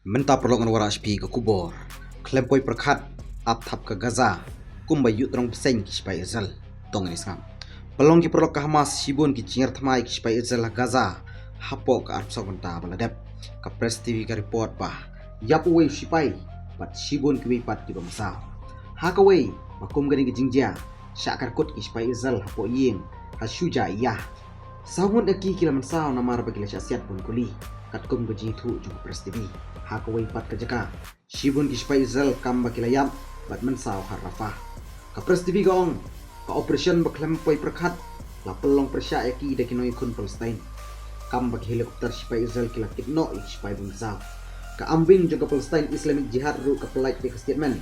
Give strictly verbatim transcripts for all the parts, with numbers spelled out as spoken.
Mynta paralok ngan wanrah sha phi ka khubor. Khlem poi pyrkhat, ap thap ka Gaza, kumba ïuh tyrong bseiñ ki shipai Israel. To ngin ïa sngap. Pynlong ki paralok, ka Hamas shibun ki jingïar thma ïa ki shipai Israel ha Gaza hapoh ka arphew saw kynta ba la dep. Ka Press T V ka report ba ïap uwei u shipai bad shibun kiwei pat kiba mynsaw. Ha kawei ba kum kane ka jingjia, shah ka kut ki shipai Israel hapoh ïing ha Shujaiyah. Saw ngut na ki ki la mynsaw namar ba ki la shah siat bun kuli, katkum ka jingïathuh jong ka Press T V. Ha kawei pat ka jaka, shibun ki shipai Israel kam ba ki la ïap bad mynsaw ha Rafah. Ka Press T V ka ong, ka operation ba khlem poi pyrkhat la pynlong pyrshah ïa ki da ki nongïakhun Palestine. Kam ba ki helicopter shipai Israel ki la kit noh ïa ki shipai ba mynsaw. Ka armwing jong ka Palestine Islamic Jihad ruh ka pynlait ïa ka statement.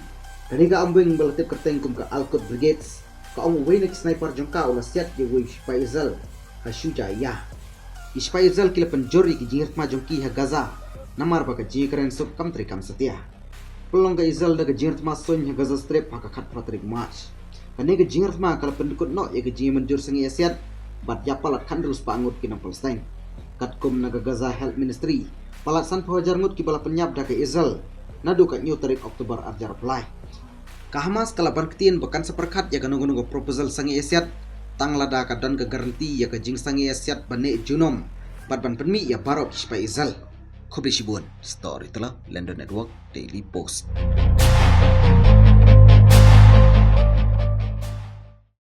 Kane ka armwing ba la tip kyrteng kum ka Al-Quds Brigades, ka ong uwei na ki sniper jong ka u la siat ïa uwei u shipai Israel ha Shujaiyah. Ki shipai Israel ki la pynjur ïa ki jingïar thma jong ki ha Gaza namar ba ka jingïakren suk kam trei kam satia. Pynlong ka Israel da ka jingïar thma suiñ ha Gaza Strip ha ka khatphra tarik March. Kane ka jingïar thma ka la pyndkut noh ïa ka jingïamynjur sangeh ïasiat bad ïa palat khathynriew spah ngut ki nong Palestine. Katkum na ka Gaza Health Ministry, palat sanphew hajar ngut kiba la pynïap da ka Israel naduh ka hynñiew tarik October arhajar arphew lai. Ka Hamas ka la ban ktien ba kan sa pyrkhat ïa kano kano ka proposal sangeh ïasiat tang lada ka don ka guarantee ïa ka jingsangeh ïasiat ba neh junom bad ban pynmih ïa baroh ki shipai Israel. Khublei shibun. Storyteller, London Network, Daily Post.